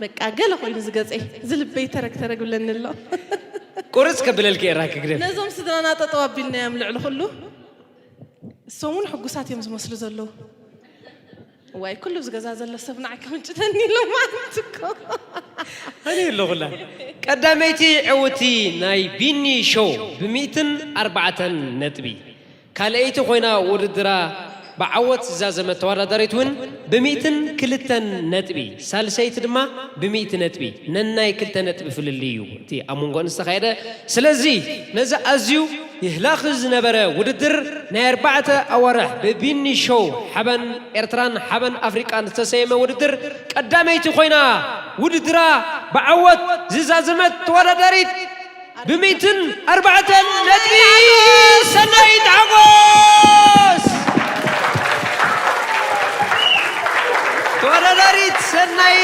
በቃ ገለ ኮይኑ ዝገፀይ ዝልበይ ተረግ ተረግ ብለኒ ኣሎ። ቁርፅ ከብለልኪ እየ ራኪ ግደፍ። ነዞም ስድራና ጠጠው ኣቢልናዮም ልዕሊ ኩሉ እሶም እውን ሕጉሳት እዮም ዝመስሉ ዘለዉ። ዋይ ኩሉ ኣብዚ ገዛ ዘሎ ሰብ ንዓይ ከምንጭተኒ ኢሎም ማለት እኮ። ኣነ ኣለኹላ። ቀዳመይቲ ዕውቲ ናይ ቢኒ ሾው ብሚእትን ኣርባዕተን ነጥቢ ካልኣይቲ ኮይና ውድድራ ብዓወት ዝዛዘመት ተወዳዳሪት እውን ብሚእትን ክልተን ነጥቢ፣ ሳልሰይቲ ድማ ብሚእቲ ነጥቢ፣ ነናይ ክልተ ነጥቢ ፍልልይ እዩ እቲ ኣብ መንጎ ዝተኻየደ። ስለዚ ነዚ ኣዝዩ ይህላኽ ዝነበረ ውድድር ናይ ኣርባዕተ ኣዋርሕ ብቢኒ ሾው ሓበን ኤርትራን ሓበን ኣፍሪቃን ዝተሰየመ ውድድር ቀዳመይቲ ኮይና ውድድራ ብዓወት ዝዛዘመት ተወዳዳሪት ብሚእትን ኣርባዕተን ነጥቢ ሰናይት ሓጎስ። ተወዳዳሪት ሰናይት